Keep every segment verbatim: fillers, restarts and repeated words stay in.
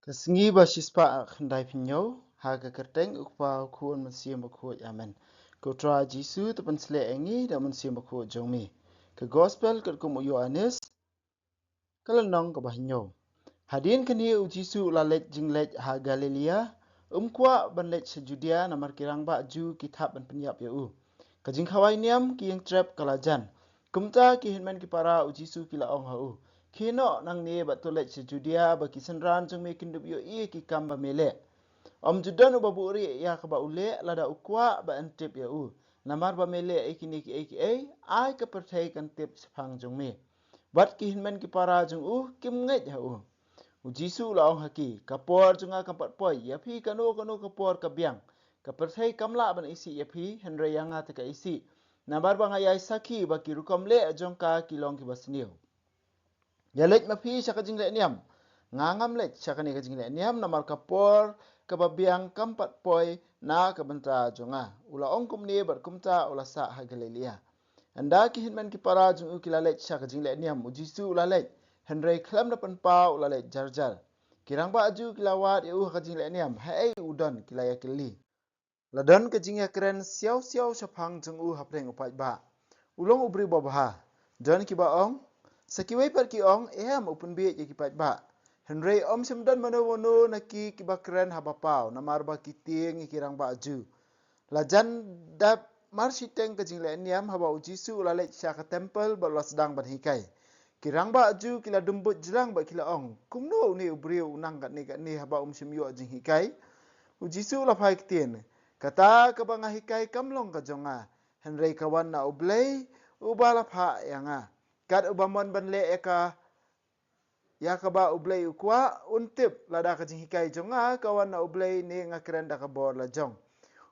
Ka sngi ba shispah khyndai phew hynñiew, ha ka kyrteng U Kpa, U Khun, Mynsiem Bakhuid. Amen. Ko Trai Jisu, to pynshlur ïa ngi da Mynsiem Bakhuid jong me. Ka Gospel katkum u Ïoannis, ka lynnong kaba hynñiew. Hadien kane u Jisu u la leit jingleit ha Galilea, um kwah ban leit sha Judia namar ki rangbah Jiw ki thap ban pynïap ïa u. Ka jingkhawai niam ki ïing trep ka la jan. Kumta ki hynmen ki para u Jisu ki la ong ha u, khie noh nangne bad to leit sha Judia, ba ki synran jong me kin dup ïohi ïa ki kam ba me leh. Ym ju don uba buhrieh ïa kaba u leh lada u kwah ba yn tip ïa u. Namar ba me leh ïa kine kiei kiei, ai ka pyrthei kan tip shaphang jong me. Bad ki hynmen ki para jong u kim ngeit ha u. U Jisu u la ong ha ki, ka por jong nga kam pat poi, ïa phi kano kano ka por ka biang. Ka pyrthei kam lah ban isih ïa phi, hynrei ïa nga te ka isih. Namar ba nga ïai sakhi ba ki rukom leh jong ka ki long kiba sniew. Ïa leit ma phi sha ka jingleh niam. Nga ngam leit sha kane ka jingleh niam namar ka por kaba biang kam pat poi na ka bynta jong nga. U la ong kumne bad kumta u la sah ha Galilea. Ynda ki hynmen ki para jong u ki la leit sha ka jingleh niam, u Jisu u la leit, hynrei khlem da pynpaw u la leit jar jar. Ki rangbah Jiw ki la wad ïa u ha ka jingleh niam, haei u don ki la ïakylli. La don ka jingïakren siaw siaw shaphang jong u hapdeng u paidbah. U long u briew babha. Don kiba ong, sa kiwei pat ki ong, em, u pynbieit ïa ki paidbah. Hynrei ym shym don mano mano na ki kiba kren haba paw, namar ba ki tieng ïa ki rangbah Jiw. La jan dap marshiteng ka jingleh niam haba u Jisu u la leit sha ka templ bad u la sdang ban hikai. Ki rangbah Jiw ki la dum buit jrang bad ki la ong, kumno une u briew u nang katne katne haba um shym ïoh jinghikai? U Jisu u la phai ktien, kata kaba nga hikai kam long ka jong nga, hynrei ka wan na U Blei uba la phah ïa nga. Kat uba mon ban leh ïa ka ïa kaba U Blei u kwah, un tip lada ka jinghikai jong nga ka wan na U Blei ne nga kren da ka bor la jong.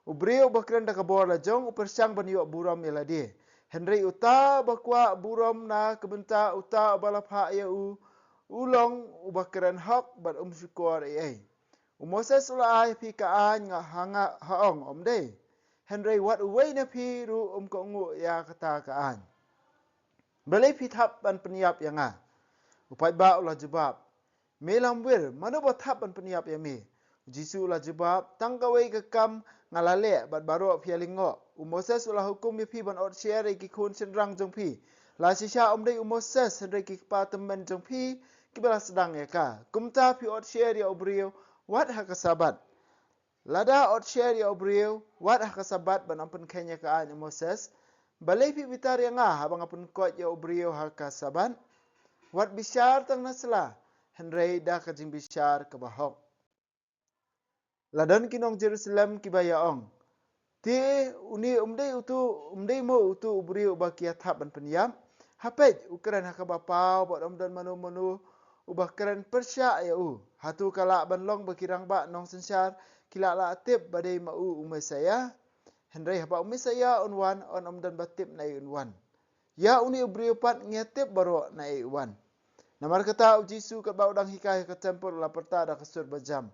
U briew uba kren da ka bor la jong u pyrshang ban ïoh burom ïa lade. Hynrei uta uba kwah burom na ka bynta uta uba la phah ïa u, u long uba kren hok bad um shukor ei ei. U Moses u la ai phi ka aiñ, nga ha nga ha ong, ym dei. Hynrei wat uwei na phi ruh um kohnguh ïa kata ka aiñ. Balei phi thap ban pynïap ïa nga? U paidbah u la jubab, me lamwir, mano ba thap ban pynïap ïa me? U Jisu u la jubab, tang kawei ka kam nga la leh bad baroh phi ïa lyngngoh. U Moses u la hukum ïa phi ban ot sher ïa ki khun shynrang jong phi. La shisha ym dei u Moses hynrei ki kpa tymmen jong phi kiba la sdang ïa ka. Kumta phi ot sher ïa u briew wat ha ka Sabbath. Lada ot sher ïa u briew wat ha ka Sabbath ban ym pynkheiñ ïa ka aiñ u Moses, balei phi bitar ïa nga haba nga pynkoit ïa u briew ha ka Sabbath? Wat bishar tang na sla, hynrei da ka jingbishar kaba hok. La don ki nong Jerusalem kiba ïa ong, te une um dei utu, um dei mo utu u briew uba ki ïa thap ban pynïap? Ha peit, u kren ha kaba paw bad ym don mano mano uba kren pyrshah ïa u. Hato ka lah ban long ba ki rangbah nongsynshar ki lah lah tip ba dei ma u u Messaïah? Hynrei haba u Messaïah un wan, un ym don ba tip naei un wan. Ïa une u briew pat ngi ïa tip baroh naei u wan. Namar kata u Jisu katba u dang hikai ha ka templ u la pyrta da ka sur ba jam,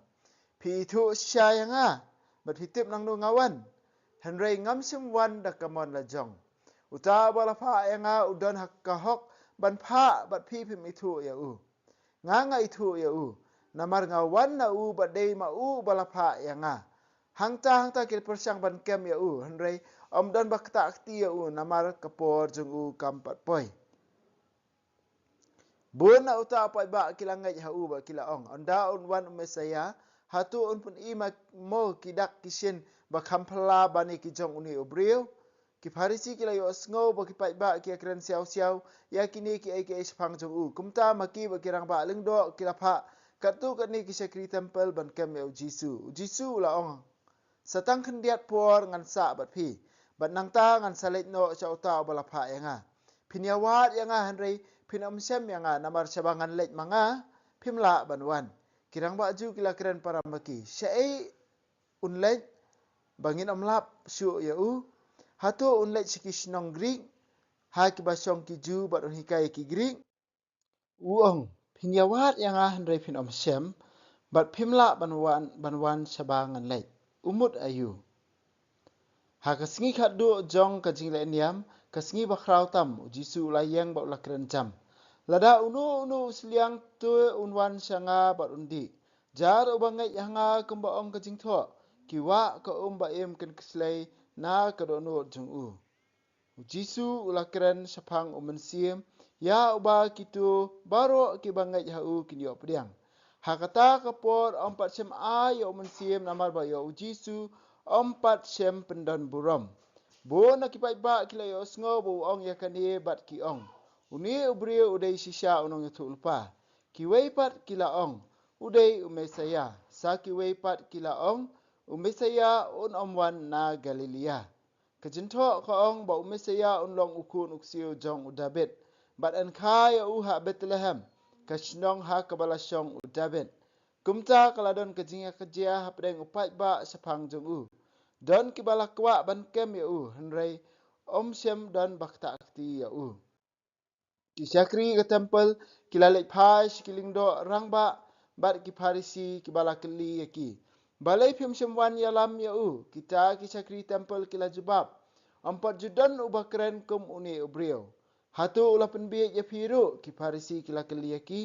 phi ithuh shisha ïa nga bad phi tip nangno nga wan. Hynrei ngam shym wan da ka mon la jong. Uta uba la phah ïa nga u don ha ka hok ban phah bad phi phim ithuh ïa u. Nga nga ithuh ïa u, namar nga wan na u bad dei ma u uba la phah ïa nga. Hangta hangta ki la pyrshang ban kem ïa u, hynrei ym don ba ktah kti ïa u namar ka por jong u kam pat poi. Bun na uta u paidbah ki la ngeit ha u bad ki la ong, ynda un wan u Messaïah, hato un pyni ma mo ki dak ki shin ba kham phylla ban ïa ki jong une u briew? Ki Pharisi ki la ïohsngew ba ki paidbah ki ïa kren siaw siaw ïa kine kiei kiei shaphang jong u. Kumta ma ki bad ki rangbah lyngdoh ki la phah katto katne ki shakri templ ban kem ïa u Jisu. U Jisu u la ong, sa tang khyndiat por ngan sah bad phi, bad nangta ngan sa leit noh sha uta uba la phah ïa nga. Phin ïa wad ïa nga hynrei phin ym shem ïa nga, namar shaba ngan leit ma nga phim lah ban wan. Ki rangbah Jiw ki la kren para ma ki, shaei un leit ba ngin ym lap shuh ïa u? Hato un leit sha ki shnong Grik, ha kiba shong ki Jiw bad un hikai ïa ki Grik? U ong, phin ïa wad ïa nga hynrei phin ym shem, bad phim lah ban wan, ban wan shaba ngan leit. U mut aïu? Ha ka sngi khatduh jong ka jingleh niam, ka sngi bakhraw tam, u Jisu u la ïeng bad u la kren jam, lada uno uno u shylliang, to un wan sha nga bad un dih. Jar uba ngeit ha nga, kumba ong ka jingthoh, ki wah ka um ba im kan kslei na ka dohnud jong u. U Jisu u la kren shaphang u Mynsiem, ïa uba kito baroh kiba ngeit ha u kin ïoh pdiang. Ha kata ka por ym pat shym ai ïa u Mynsiem, namar ba ïa u Jisu ym pat shym pyndon burom. Bun na ki paidbah ki la ïohsngew ba u ong ïa kane bad ki ong, "Une u briew u dei shisha u nongïathuhlypa." Kiwei pat ki la ong, "U dei u Messaïah." Sa kiwei pat ki la ong, "U Messaïah un ym wan na Galilaïa." Ka jingthoh ka ong ba u Messaïah un long u khun u ksiew jong u Dabid, bad yn kha ïa u ha Bethlehem, ka shnong ha kaba la shong u Dabid. Kumta ka la don ka jingïakajia hapdeng u paidbah shaphang jong u. Don kiba la kwah ban kem ïa u, hynrei ym shym don ba ktah kti ïa u. Ki shakri ka templ ki la leit phai sha ki lyngdoh rangbah bad ki Pharisi, kiba la kylli ïa ki, "Balei phim shym wan ïalam ïa u?" Kita ki shakri templ ki la jubab, "Ym pat ju don uba kren kum une u briew. Hato u la pynbieit ïa phi ruh?" Ki Pharisi ki la kylli ïa ki,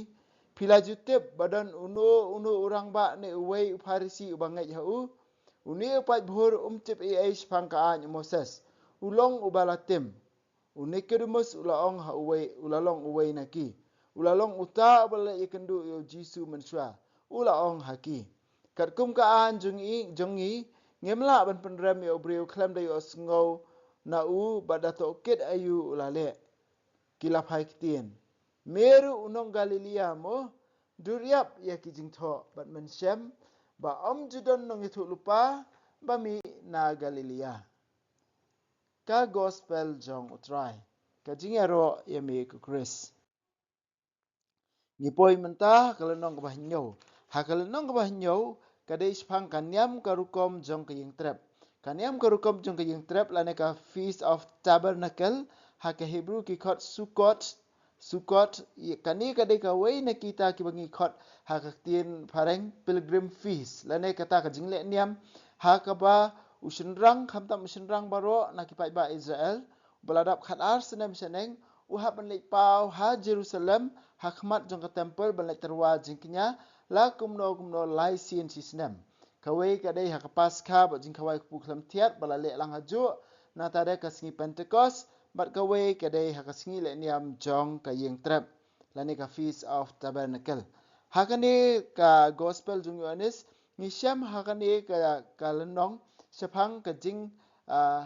"Phi la ju tip ba don uno uno u rangbah ne uwei u Pharisi uba ngeit ha u? Une u paidbah um tip ei ei shaphang ka aiñ u Moses. U long uba la tim." U Nikodemus u la ong ha uwei, u la long uwei na ki. U la long uta uba la ïakynduh ïa u Jisu mynshuwa. U la ong ha ki, "Katkum ka aiñ jong ngi, jong ngi, ngim lah ban pynrem ïa u briew khlem da ïohsngew na u bad da tohkit aïu u la leh." Ki la phai ktien, "Me ruh u nong Galilaïa mo? Dur ïap ïa ki jingthoh bad men shem ba ym ju don nongïathuhlypa ba mih na Galilaïa." Ka Gospel jong U Trai. Ka jingïaroh ïa me ko Khrist. Ngi poi mynta ha ka lynnong kaba hynñiew. Ha ka lynnong kaba hynñiew ka dei shaphang ka niam ka rukom jong ka ïingtrep. Ka niam ka rukom jong ka ïingtrep lane ka Feast of Tabernacle, ha ka Hebrew ki khot Sukkot. Sukkot, i-, kane ka dei kawei na kita kiba ngi khot ha ka ktien phareng Pilgrim Feast, lane kata ka jingleh niam ha kaba u shynrang, khamtam u shynrang baroh na ki paidbah Israel, ba la dap khatar snem shaneng, u hap ban leit paw ha Jerusalem, ha khmat jong ka templ, ban leit tyrwa jingkñia la kumno kumno lai sien shi snem. Kawei ka dei ha ka Paskha bad jingkhawai kpu khlem thiat ba la leh lang ha juh, nangta dei ka sngi Pentekost, bad kawei ka dei ha ka sngi leh niam jong ka ïingtrep, lane ka Feast of Tabernacle. Ha kane ka Gospel jong u Ïoannis ngi shem ha kane ka, ka lynnong shaphang ka jing, ah,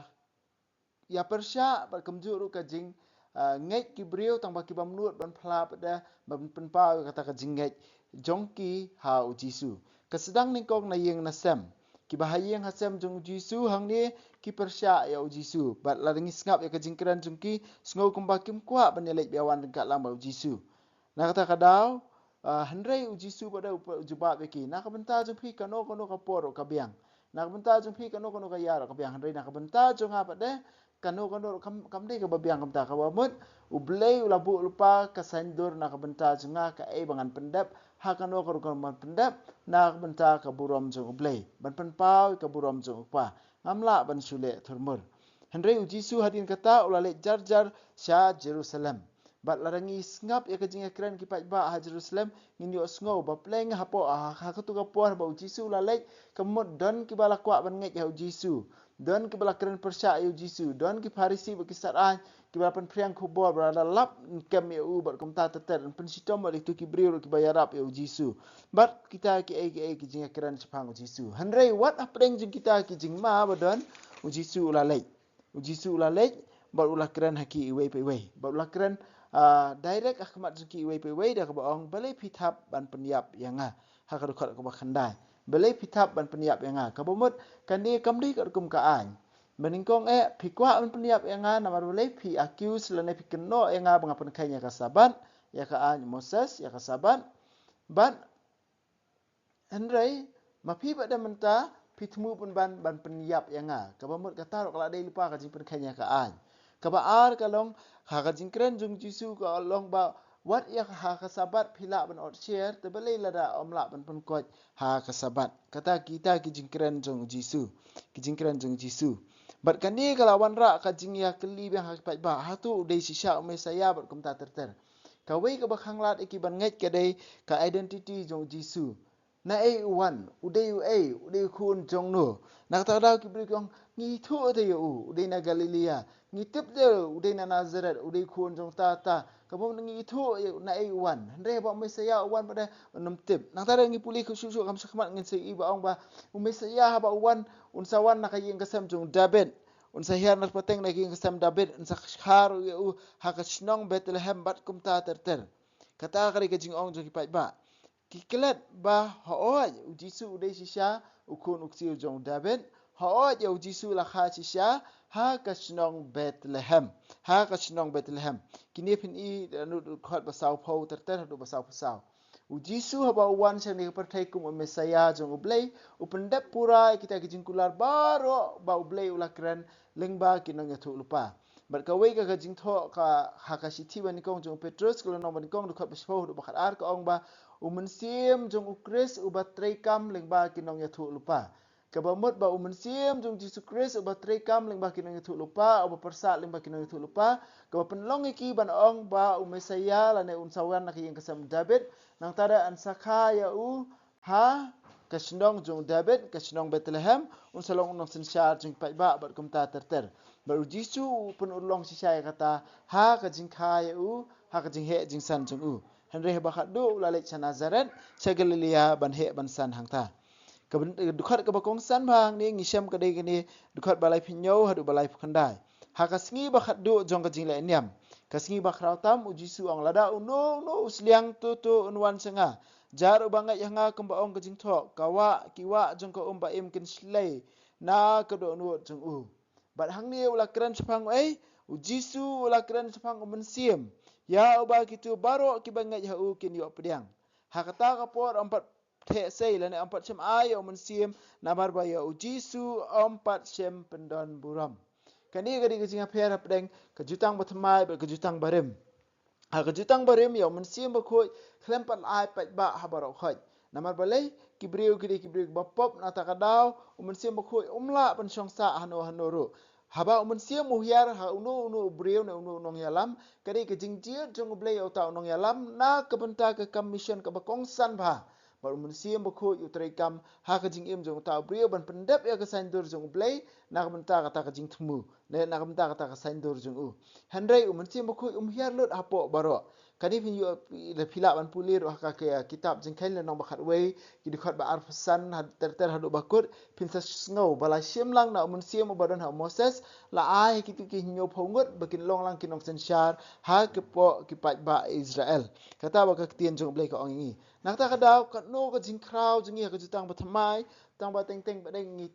ïapyrshah bad kumjuh ruh ka jing, ah, ngeit ki briew tang ba ki bym nud ban phla pat de ban pynpaw ïa kata ka jingngeit jong ki ha u Jisu. Ka sdang nyngkong na ïing na sem. Kiba ha ïing ha sem jong u Jisu hangne ki pyrshah ïa u Jisu. Bad lada ngi sngap ïa ka jingkren jong ki, sngew kumba kim kwah ban ïaleit bad ïawan ryngkat lang bad u Jisu. Na kata ka daw, ah, hynrei u Jisu pat de u jubab ïa ki, "Na ka bynta jong phi kano kano ka por ruh ka biang. Na ka bynta jong phi kano kano ka ïar ruh ka biang. Hynrei na ka bynta jong nga pat de, kano kano ruh kam, kam dei kaba biang kumta. Kaba mut, U Blei u la buh lypa ka saiñdur na ka bynta jong nga, kaei ba ngan pyndep ha kano ka rukom ban pyndep, na ka bynta ka burom jong U Blei, ban pynpaw ïa ka burom jong U Kpa. Ngam lah ban shu leh thurmur." Hynrei u Jisu hadien kata u la leit jar jar sha Jerusalem. Bad lada ngi sngap ïa ka jingïakren ki paidbah ha Jerusalem, ngin ïohsngew ba pleng hapoh ha, ha katu ka por ba u Jisu u la leit, ka mut don kiba la kwah ban ngeit ha u Jisu. Don kiba la kren pyrshah ïa u Jisu. Don ki Pharisi bad ki sar aiñ kiba la pynphriang khubor, ba la lap kem ïa u bad kumta ter ter, yn pynshitom bad ïa kitu ki briew ruh kiba ïarap ïa u Jisu. Bad kita kiei kiei ki jingïakren shaphang u Jisu. Hynrei wat hapdeng jong kita ki jingma ba don, u Jisu u la leit. U Jisu u la leit, bad u la kren ha ki iwei pa iwei. Bad u la kren, ah, direct ha khmat jong ki iwei pa iwei, da kaba ong, "Balei phi thap ban pynïap ïa nga?" Ha ka dkhot kaba khyndai. "Balei phi thap ban pynïap ïa nga?" Kaba mut, kane kam dei ka rukom ka aiñ. Ba nyngkong eh, phi kwah ban pynïap ïa nga, namar balei phi accuse lane phi kynnoh ïa nga ba nga pynkheiñ ïa ka Sabbath, ïa ka aiñ Moses, ïa ka Sabbath. Bad hynrei, ma phi pat de mynta, phi thmu pynban ban pynïap ïa nga. Kaba mut kata ruh ka la dei lypa ka jingpynkheiñ ïa ka aiñ. Kaba ar ka long, ha ka jingkren jong u Jisu ka long ba, wat ïa ha ka Sabbath phi lah ban ot sher, te balei lada ym lah ban pynkoit ha ka Sabbath. Kata kita ki jingkren jong u Jisu. Ki jingkren jong u Jisu. Bad kane ka la wanrah ka jingïakylli biang ha ki paidbah, hato u dei shisha u Messaïah bad kumta ter ter. Kawei kaba khanglad ïa ki ban ngeit ka dei ka identity jong u Jisu. Naei u wan, u dei uei, u dei u khun jong no? Na kata ka daw ki briew ki ong, ngi ithuh te ïa u, u dei na Galilaia. Ngi tip te u dei na Nasaret, u dei u khun jong ta ta. Kaba mut ngi ithuh ïa u naei u wan. Hynrei haba u Messaïah u wan pat de, ngim tip. Nangta de ngi pule khuid shuh shuh kam shakhmat ngin sa ïohi ba ong ba u Messaïah haba u wan, un sa wan na ka ïing ka sem jong David. Un sa hiar na pateng na ka ïing ka sem David, un sa kha ruh ïa u ha ka shnong Bethlehem bad kumta ter ter. Kata ka dei ka jingong jong ki paidbah. Ki klet ba hooid u Jisu u dei shisha u khun u ksiew jong David, hooid ïa u Jisu la kha shisha ha ka shnong Bethlehem, ha ka shnong Bethlehem. Kine phin i da nud khot ba saw phew ter ter haduh ba saw phew saw. U Jisu haba u wan sha kane ka pyrthei kum u Messaïah jong U Blei, u pyndep pura ïa kita ki jingkular baroh ba U Blei u la kren lyngba ki nongïathuhlypa. Bad kawei ka, ka jingthoh ka ha ka shithi ba nyngkong jong u Petrus, ka lynnong ba nyngkong, dkhot ba shiphew haduh ba khatar, ka ong ba u mynsiem jong u Khrist uba treikam lyngba ki nongïathuhlypa. Kaba mut ba u mynsiem jong u Jisu Khrist uba treikam lyngba ki nongïathuhlypa, uba pyrsad lyngba ki nongïathuhlypa, kaba pynlong ïa ki ban ong ba u Messaïah lane un sa wan na ka ïing ka sem David, nangta de yn sa kha ïa u ha ka shnong jong David, ka shnong Bethlehem, un sa long u nongsynshar jong ki paidbah bad kumta ter ter. Bad u Jisu u pynurlong shisha ïa kata ha ka jingkha ïa u, ha ka jingheh jingsan jong u. Hynrei haba khatduh u la leit sha Nasaret, sha Galilaia ban heh ban san hangta. Ka dkhot kaba kongsan bha hangne ngi shem ka dei kane, dkhot ba laiphew hynñiew haduh ba laiphew khyndai. Ha ka sngi ba khatduh jong ka jingleh niam, ka sngi ba khraw tam, u Jisu u ong, lada uno uno u sliang, to to un wan sha nga. Jar uba ngeit ha nga, kumba ong ka jingthoh, ka wah, ki wah jong ka um ba im kin shlei na ka dohnud jong u. Bad hangne u la kren shaphang uei? U Jisu u la kren shaphang u Mynsiem, ïa uba kito baroh kiba ngeit ha u kin ïoh pdiang. Ha kata ka por ym pat theh sei lane ym pat shym ai ïa u Mynsiem, namar ba ïa u Jisu ym pat shym pyndon burom. Kane ka dei ka jingïapher hapdeng ka jutang bathymmai bad ka jutang barim. Ha ka jutang barim ïa u Mynsiem Bakhuid khlem pat ai paidbah ha baroh khoit. Namar balei? Ki briew ki dei ki briew ba pop, nangta ka daw u Mynsiem Bakhuid um lah ban shong sah hano hano ruh. Haba u Mynsiem u hiar ha uno uno u briew ne uno u nongïalam, ka dei ka jingjied jong U Blei ïa uta u nongïalam na ka bynta ka kam mission kaba kongsan bha. Bad u Mynsiem Bakhuid u treikam ha ka jingim jong uta u briew ban pyndep ïa ka saiñdur jong U Blei na ka bynta kata ka jingthmu, ne na ka bynta kata ka saiñdur jong u. Hynrei u Mynsiem Bakhuid um hiar lut hapoh baroh. Kane phin ïoh, lada phi lah ban pule ruh ha ka, ka kitab Jingkheiñ lynnong ba khatwei, ki dkhot ba arphew san ha ter ter haduh ba kut, phin sa sngew ba la shim lang na u Mynsiem uba don ha u Moses, la ai ha kito ki hynñiewphew ngut ba kin long lang ki nongsynshar ha ki poh ki paidbah Israel. Kata ba ka ktien jong U Blei ka ong ïa ngi. Nangta ka daw, katno ka jingkhraw jong ngi ha ka jutang bathymmai, tang ba teng teng ba dei ngi,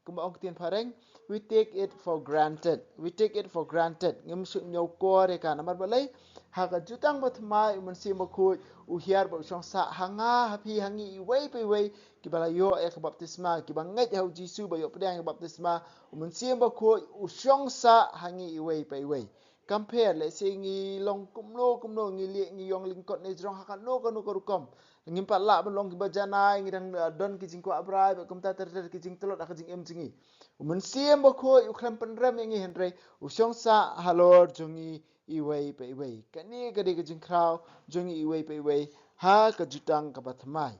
kumba ong ka ktien phareng, we take it for granted. We take it for granted. Ngim shu ñiewkor ïa ka, namar balei? Ha ka jutang bathymmai u Mynsiem Bakhuid u hiar bad u shong sah ha nga, ha phi, ha ngi iwei pa iwei kiba la ïoh ïa ka baptisma, kiba ngeit ha u Jisu ba ïoh pdiang ïa ka baptisma, u Mynsiem Bakhuid u shong sah ha ngi iwei pa iwei. Kam pher, lehse ngi long kumno kumno, ngi lieh, ngi ïong lyngkot ne jrong ha kano kano ka rukom. Ngim pat lah ban long kiba janai, ngi dang, uh, don ki jingkwah brai bad kumta ter ter ki jingtlot ha ka jingim jong ngi. U Mynsiem Bakhuid u khlem pynrem ïa ngi, hynrei u shong sah halor jong ngi iwei pa iwei. Kane ka dei ka jingkhraw jong ngi iwei pa iwei ha ka jutang kaba thymmai.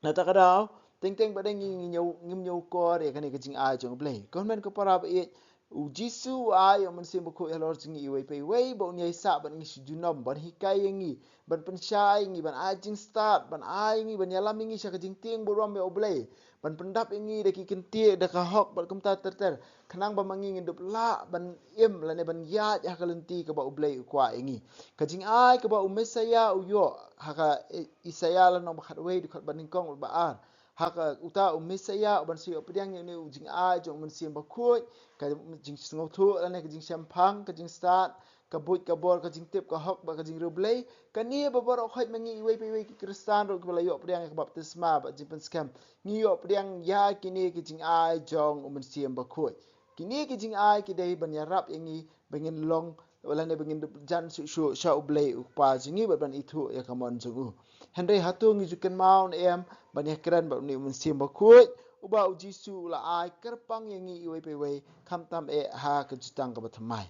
Nangta ka daw, teng teng ba dei ngi, ngi ñiew, ngim ñiewkor ïa kane ka jingai jong U Blei. Ka hynmen ka para ba ïeit, u Jisu u ai ïa u Mynsiem Bakhuid halor jong ngi iwei pa iwei, ba un ïai sah bad ngi shi junom, ban hikai ïa ngi, ban pynshai ïa ngi, ban ai jingstad, ban ai ïa ngi, ban ïalam ïa ngi sha ka jingtieng burom ïa U Blei, ban pyndap ïa ngi da ki kyntieh, da ka hok bad kumta ter ter, khnang ba ma ngi ngin dup lah ban im lane ban ïaid ha ka lynti kaba U Blei u kwah ïa ngi. Ka jingai kaba u Messaïah u ïoh ha ka I-, Isaïah lynnong ba khatwei, dkhot ba nyngkong bad ba ar. Ha ka uta u Messaïah uban sa ïoh pdiang ïa une u jingai jong u Mynsiem Bakhuid, ka jingsngewthuh lane ka jingshemphang, ka jingstad, ka buit ka bor, ka jingtip, ka hok bad ka jingriewblei. Kane ba baroh khoit ma ngi iwei pa iwei ki Khristan ruh kiba la ïoh pdiang ïa ka baptisma bad jingpynskhem, ngi ïoh pdiang ïa kine ki jingai jong u Mynsiem Bakhuid. Kine ki jingai ki dei ban ïarap ïa ngi ba ngin long, lane ba ngin jan shuh shuh sha U Blei u Kpa jong ngi bad ban ithuh ïa ka mon jong u. Hynrei hato ngi ju kynmaw ne em ban ïakren bad une u Mynsiem Bakhuid uba u Jisu u la ai kyrpang ïa ngi iwei pa iwei, khamtam eh ha ka jutang kaba thymmai?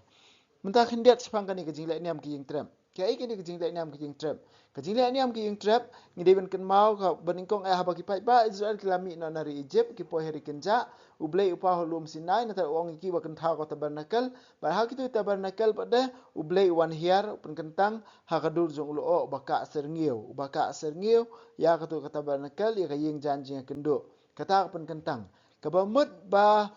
Mynta khyndiat shaphang kane ka jingleh niam ki ïingtrep. Kaei kane ka jingleh niam ka ïing trep? Ka jingleh niam ka ïing trep, ngi dei ban kynmaw kaba nyngkong eh haba ki paidbah Israel ki la mih noh na ri Egypt, ki poi ha ri kynjah, U Blei u paw ha lum Sinai, nangta u ong ïa ki ba kin thaw ka tabernacle, bad ha kito ki tabernacle pat de, U Blei u wan hiar, u pynkyntang ha ka dur jong u lyoh uba kah syrngiew, uba kah syrngiew ïa kato ka tabernacle, ïa ka ïing jaiñ jingïakynduh. Kata ka pynkyntang. Kaba mut ba,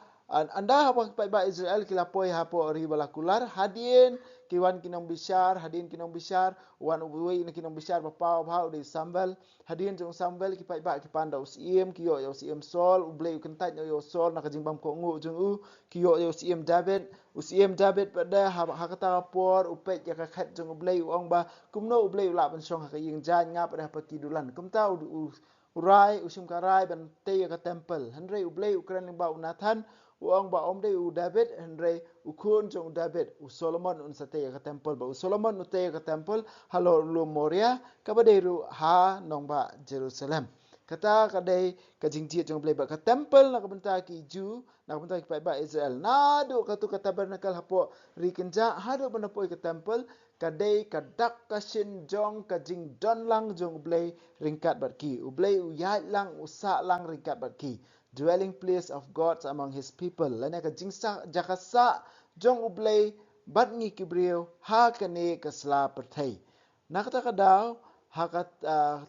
ynda haba ki paidbah Israel ki la poi hapoh ri ba la kular, hadien ki wan ki nongbishar, hadien ki nongbishar, u wan uwei na ki nongbishar ba paw bha, u dei u Samuel. Hadien jong u Samuel ki paidbah ki pan da u syiem, ki ïoh ïa u syiem Saul, U Blei u kyntait noh ïa u Saul na ka jingbam kohnguh jong u, ki ïoh ïa u syiem David, u syiem David pat de ha, ha kata ka por u peit ïa ka khet jong U Blei, u ong ba kumno U Blei u lah ban shong ha ka ïing jaiñ, nga pat de ha paki dulan. Kumta u, u u rai, u shim ka rai ban tei ïa ka temple. Hynrei U Blei u kren lyngba u Nathan, u ong ba ym dei u David, hynrei u khun jong u David, u Solomon un sa tei ïa ka temple, bad u Solomon u tei ïa ka temple halor u lum Moria, kaba dei ruh ha nongbah Jerusalem. Kata ka dei ka jingjied jong U Blei, bad ka temple na ka bynta ki Jiw, na ka bynta ki paidbah Israel. Naduh kato ka tabernacle hapoh ri kynjah, haduh ban da poi ka temple, ka dei ka dak ka shin jong ka jingdon lang jong U Blei ryngkat bad ki. U Blei u ïaid lang, u sah lang ryngkat bad ki. Dwelling place of God among his people. Lane ka jingsah, jaka sah jong U Blei bad ngi ki briew ha kane ka sla pyrthei. Na kata ka daw, ha ka, ah,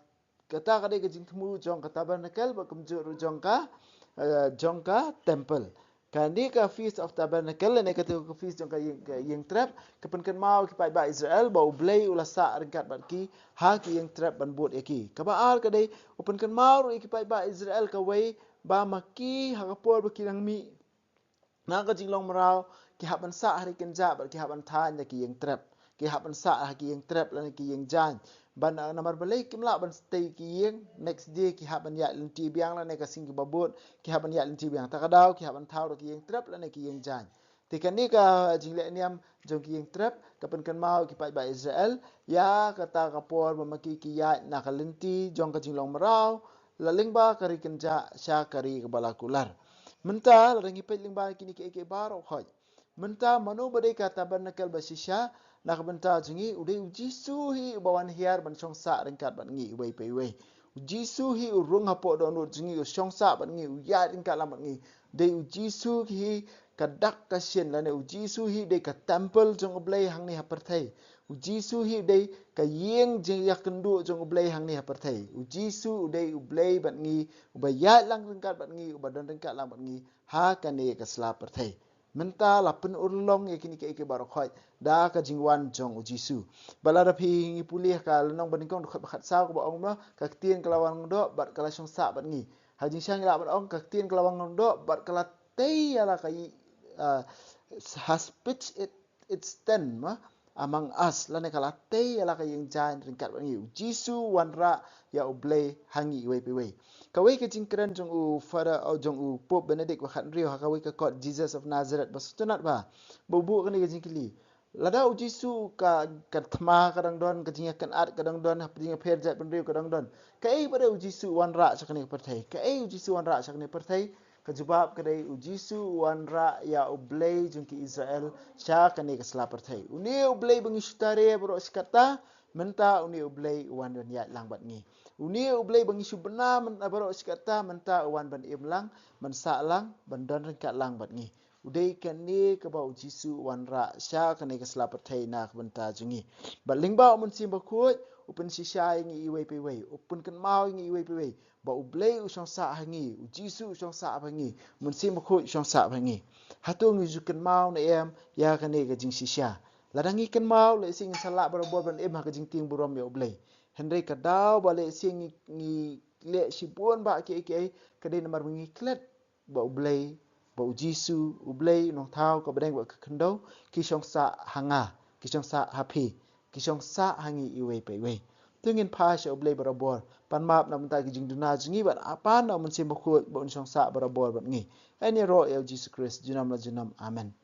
kata ka dei ka jingthmu jong ka tabernacle, bad kumjuh ruh jong ka, eh, jong ka temple. Kane ka Feast of Tabernacle, lane kata ka feast jong ka ïing, ka ïing trep, ka pynkynmaw ki paidbah Israel ba U Blei u la sah ryngkat bad ki ha ki ïing trep ban bud ïa ki. Kaba ar ka dei, u pynkynmaw ruh ïa ki paidbah Israel kawei ba ma ki ha ka por ba ki dang mih na ka jinglong mraw, ki hap ban sah ha ri kynjah bad ki hap ban thaiñ da ki ïing trep. Ki hap ban sah ha ki ïing trep lane ki ïing jaiñ. Ban, eh, namar balei kim lah ban tei ki ïing, next day ki hap ban ïaid lynti biang lane ka sngi kaba bud, ki hap ban ïaid lynti biang. Ta ka daw ki hap ban thaw da ki ïing trep lane ki ïing jaiñ. Te kane ka jingleh niam jong ki ïing trep, ka pynkynmaw ki paidbah Israel ïa kata ka por ba ma ki ki ïaid na ka lynti jong ka jinglong mraw, la lyngba ka ri kynjah sha ka ri kaba la kular. Mynta, lada ngi peit lyngba kine kiei kiei baroh khoit, mynta mano ba dei ka tabernacle ba shisha na ka bynta jong ngi? U dei U Jisu hi uba wan hiar ban shong sah ryngkat bad ngi iwei pa iwei. U Jisu hi u rung hapoh dohnud jong ngi, u shong sah bad ngi, u ïaid ryngkat lang bad ngi. Dei U Jisu hi ka dak ka shin, lane U Jisu hi u dei ka temple jong U Blei hangne ha pyrthei. U Jisu hi u dei ka ïing jingïakynduh jong U Blei hangne ha pyrthei. U Jisu u dei U Blei bad ngi, uba ïaid lang ryngkat bad ngi, uba don ryngkat lang bad ngi ha kane ka sla pyrthei. Mynta la pynurlong ïa kine kiei kiei baroh khoit da ka jingwan jong U Jisu. Bad lada phi ngi pule ha ka lynnong ba nyngkong dkhot ba khatsaw kaba ong ba ka ktien ka la wan nongdoh bad ka la shong sah bad ngi. Ha jingshisha ngi lah ban ong ka ktien ka la wan nongdoh bad ka la tei ïa la ka i, ah, has pitched it, its tent ma among us, lane ka la tei ïa la ka ïing jaiñ ryngkat bad ngi. U Jisu wanrah ïa U Blei ha ngi iwei pa iwei. Kawei ka jingkren jong u Father, oh, jong u Pope Benedict ba khathynriew ha kawei ka kot, Jesus of Nazareth, ba sngewtynnat bha. Ba u buh kane ka jingkylli. Lada U Jisu ka, ka thma ka dang don, ka jingïakynad ka dang don, ka jingïapher jaitbynriew ka dang don, kaei pat de U Jisu u wanrah sha kane ka pyrthei? Kaei U Jisu u wanrah sha kane ka pyrthei? Ka jubab ka dei U Jisu u wanrah ïa U Blei jong ki Israel sha kane ka sla pyrthei. Une U Blei ba ngi shu tare baroh shi katta, mynta une U Blei u wan ban ïaid lang bad ngi. Une U Blei ba ngi shu bna mynta baroh shi katta, mynta u wan ban im lang, ban sah lang, ban don ryngkat lang bad ngi. U dei kane kaba U Jisu u wanrah sha kane ka sla pyrthei na ka bynta jong ngi. Bad lyngba U Mynsiem Bakhuid, u pynshisha ïa ngi iwei pa iwei, u pynkynmaw ïa ngi iwei pa iwei ba U Blei u shong sah ha ngi, U Jisu u shong sah ha ngi, U Mynsiem Bakhuid u shong sah ha ngi. Hato ngi ju kynmaw ne em ïa kane ka jingshisha? Lada ngi kynmaw, lehse ngin sa lah barabor ban im ha ka jingtieng burom ïa U Blei. Hynrei ka daw ba lehse ngi, ngi leh shibun bah kiei kiei, ka dei namar ba ngi klet ba U Blei, ba U Jisu, U Blei u Nongthaw ka bneng bad ka khyndew, ki shong sah ha nga, ki shong sah ha phi, ki shong sah ha ngi iwei pa iwei. To ngin phai sha U Blei barabor, pan map na bynta ki jingduna jong ngi bad pan na U Mynsiem Bakhuid ba un shong sah barabor bad ngi. Ïaroh ïa U Jisu Khrist junom la junom. Amen.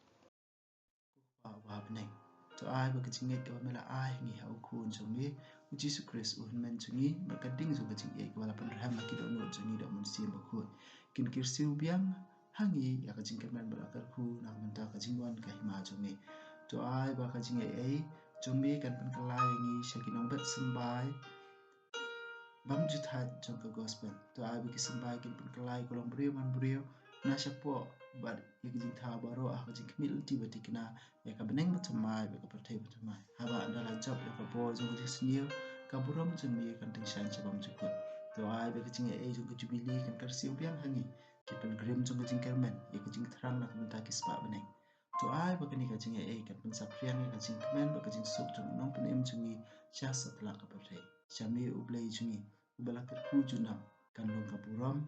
Ko Kpa uba ha bneng, to ai ba ka jingngeit kaba me la ai ha ngi ha U Khun jong me U Jisu Khrist, U Hynmen jong ngi, bad ka ding jong ka jingïeit kaba la pynrhem ha ki dohnud jong ngi da U Mynsiem Bakhuid, kin kyrsiew biang ha ngi ïa ka jingkyrmen bad la kyrkhu na ka bynta ka jingwan ka hima jong me. To ai ba ka jingaiei jong me kan pynkylla ïa ngi sha ki nongbet symbai bymjukut jong ka gospel. To ai ba ki symbai kin pynkylla ïa ka longbriew manbriew na shapoh bad ïa ka jingthaw baroh ha ka jingkhmih lynti ba thikna ïa ka bneng bathymmai bad ka pyrthei bathymmai. Haba ynda la jop ïa ka bor jong ka jingsniew, ka burom jong me kan tyngshaiñ sha bymjukut. To ai ba ka jingaiei jong ka jubili kan kyrsiew biang ha ngi ki pilgrim jong ka jingkyrmen ïa ka jingthrang na ka bynta ki spah bneng. To ai ba kane ka jingaiei kan pynsaphriang ïa ka jingkmen bad ka jingsuk jong u nongpynim jong ngi sha satlak ka pyrthei. Sha me U Blei jong ngi uba la kyrkhu junom, kan long ka burom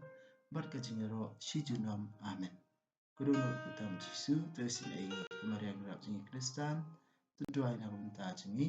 bad ka jingïaroh shi junom. Amen. Khublei ïa u Trai Jisu, to isynei ïa ngi, ko Maria nongrep jong ngi Khristan, to duwai na ka bynta jong ngi.